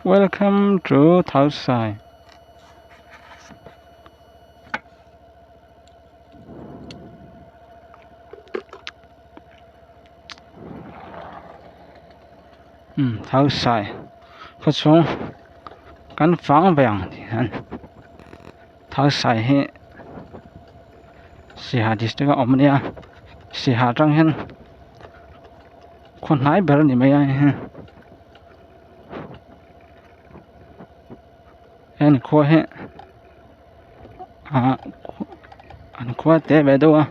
Welcome to Thalsai. Um Thalsai khaw chhung kan fang ve ang tih hian Thalsai hi Siaha district a awm a nia Siaha atang hian khaw hnai ber a ni mai a hei. Heng khua hi ah an khua te ve deuh a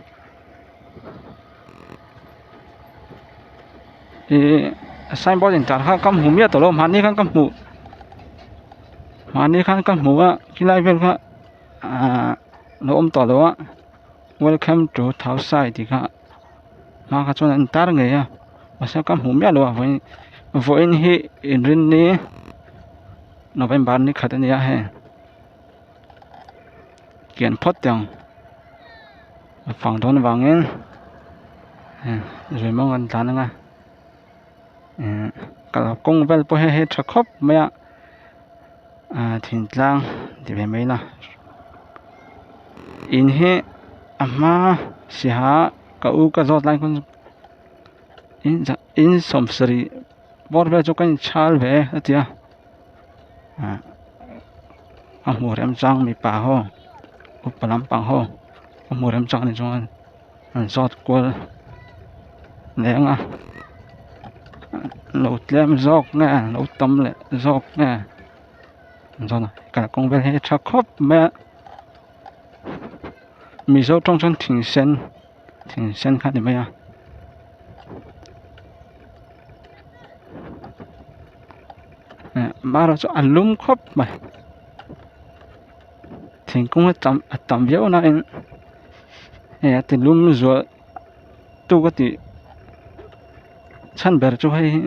ihh signboard in tar kha ka hmu miah tawh lo mahni khan ka hmuh mahni khan ka hmu a khilai vel kha ah lo awm tawh lo a welcome to Thausai tih kha hma kha chuan an tar ngei a mahse ka hmuh miah lo a vawiin vawiin hi inrinni November ni khat a ni a hei kian phawt teh ang a fang dawn avangin zui mawng an tlan ang a ihh kalkawng vel pawh hei hi a tha khawp mai a ah thingtlang ti ve mai ila in hi a hma siaha ka u ka zawt lai khawn in sawmsarih bawr vel chu ka inchhal ve a ti a ah a hmu remchang mipa ho upa lampang ho a hmu remchang ni chuan an zawt kual leh ang a lo tlem zawk nge lo tam leh zawk nge an zawt a kalkawng vel hi a tha khawp mai a mizo tawng chuan thing sen thing sen kha a ni mai a. Marawh chu a lum khawp mai thingkung a tam viau nain hei a ti lum zual tu ka tih chhan ber chu hei hi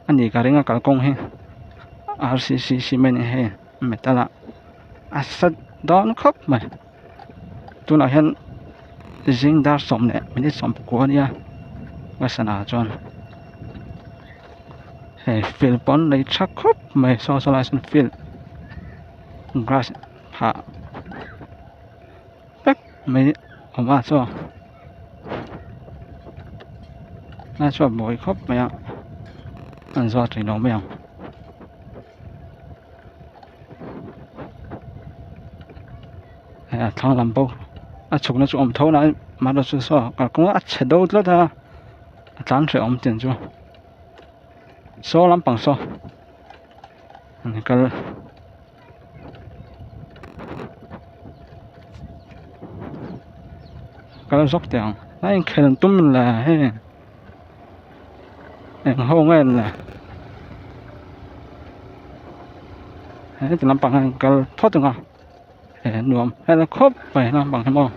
a ni ka ring a kalkawng hi r c c cement hei metal ah a sa dawn khawp mai tunah hian zing dar sawm leh minute sawmpakua a nia ka sana chuan hei field pawh an nei tha khawp mai saw saw lai sawn field grass phah vek mai a awm a chaw lai chu a mawi khawp mai a an zawt rih lo mai ang. Hei a thlang lam pawh a chhukna chu a awm tho nain mahse chu saw kalkawng a chhe deuh tlat a a tlan hreh awm tiang chu saw lampang saw an kal. Kal zawk teh ang a inkhel an tum le hei eng ho nge le heti lampang hian kal phawt ang a he nuam hel khawp mai lampang hi maw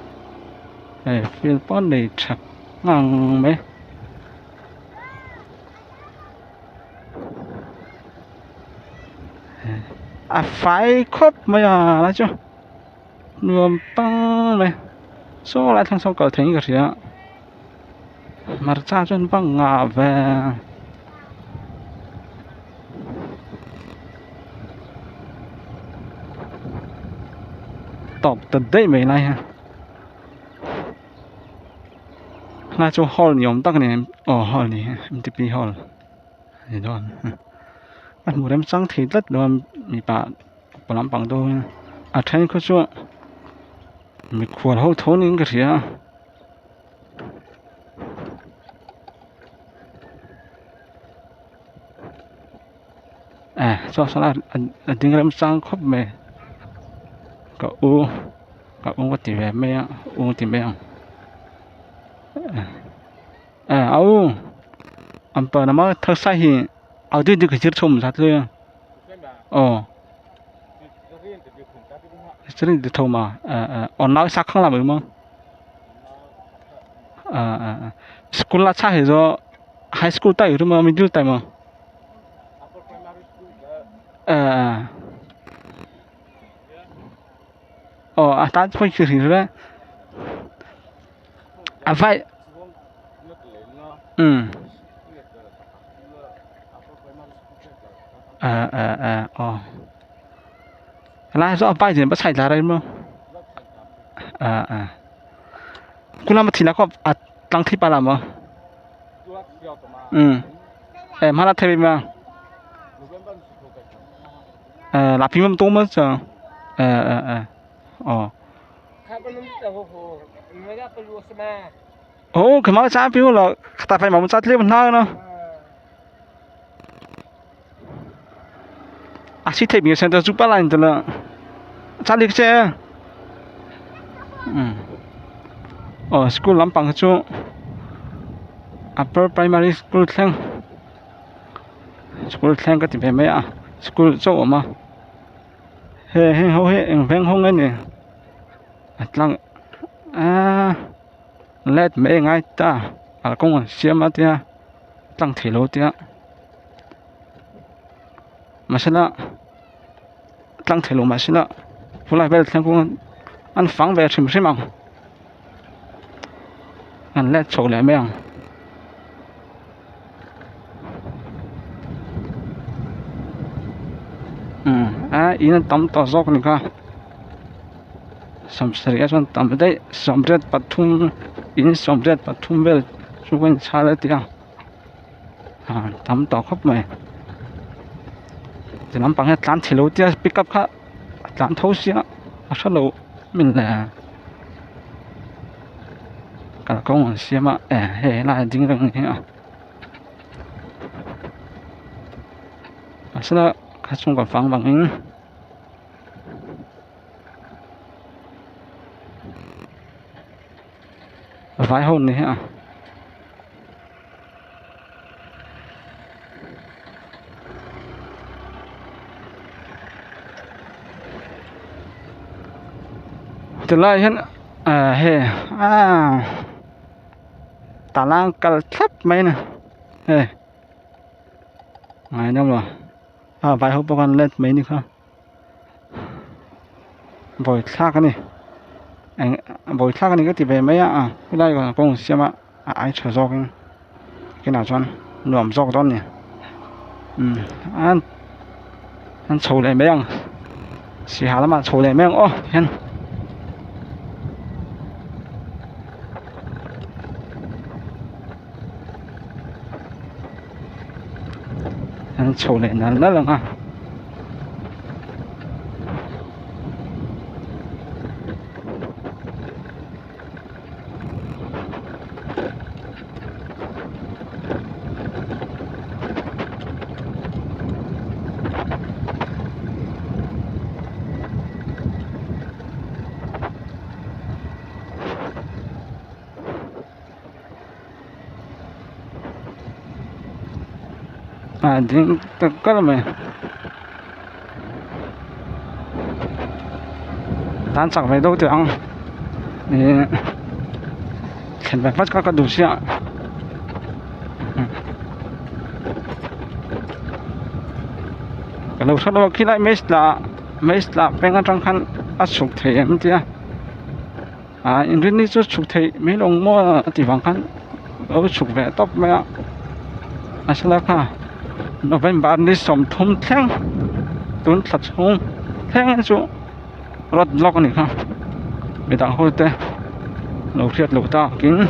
hei field pawh an nei tha ngang mai. A fai khawp mai a lai chu nuam pang mai saw lai thleng sawn kal theiin ka hria hmarcha chuan va ngah ve tawp ta daih mai lai hian lai chu hall ni awm tak a ni aw hall ni m t p hall. Ni dawn a hmu remchang thei tlat lo a mipa upa lampang deuh hian a then kha chu mikhual ho tho niin ka hria a eh chuan sawn a ding remchang khawp mai ka u ka u ka ti ve mai a u ti mai ang eh a u an pa nama thar sai hi a dui dui ka zir chho zat le aw chini di tho ma eh eh on nau sak khang la mai ma eh eh school la cha hi zo high school tai ru ma middle tai ma eh eh aw a tan phoi khi ri re a vai um. Eh eh eh aw helai hi chu a bike nen pawh side la rei maw eh eh kulama thil ah khaw a tlang thei pah la maw um eh hmana thei ma eh lapi mam to ma cha eh eh eh aw oh khama cha pi lo ta phai ma cha tle na no a si thei mi center chu pa line te la cha lik che um aw school lampang hi chu upper primary school thleng school thleng ka ti ve mai a school chauh a awm a he heng ho hi eng veng ho nge ni a tlang aaa light mai a ngai ta kalkawng an siam a tia tlang thei lo tia mahsela tlang thei lo mahsela khulai vel thleng kawng an fang ve hrim hrim ang an let chho leh mai ang. Umm a in a tam tawh zawk a ni kha sawmsarih a chuan tam daih 83 in 83 vel chu ka inchhal a ti a ah tam tawh khawp mai ti lampang hian tlan thei lo tia pick up kha a tlan tho sia a hre lo min le kalkawng an siam a eh hei helai a ding reng a ni a mahsela kha chhungkaw fang vangin. Vai ho ni hi a tilai hian ah hei ah tala kal thlap mai a ni hei ngainawm lo a vai ho pawh khan let mai ni kha. Vawi thlak a ni eng vawi thlak a ni ka ti ve mai a a helai kawng siam a a ai tha zawk in kinah chuan nuam zawk dawn a ni umm an an chho leh mai ang sihal lamah chho leh mai ang aw tihian. An chho leh nal nal ang a. A ding tak kar mai tan chak ve deuh teh ang ih thlen ve vat kha ka duh sia ka lo hre lo a khilai maze lah maze lah peng atang khan a chhuk thei em tia. Ah inrinni chu chhuk theih mai lo ang maw a tih vang khan lo chhuk ve tawp mai a a sela kha November ni 30 thleng tun thla chhung thleng chu road block a ni kha midang ho te lo hriat loh takin.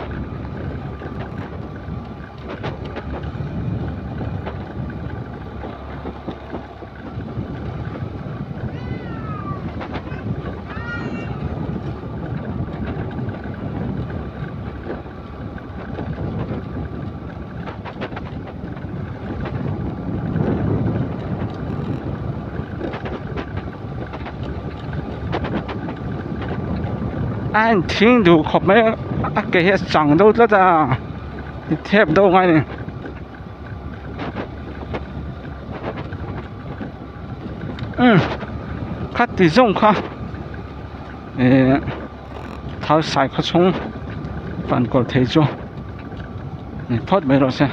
A inthing duh khawp mai a a ke hi a chang deuh tlat a ti thep deuh ngai a ni. Umm kha ti zawng kha ihh thal sai khaw chhung fan kawr thei chu ni phawt mai rawh se.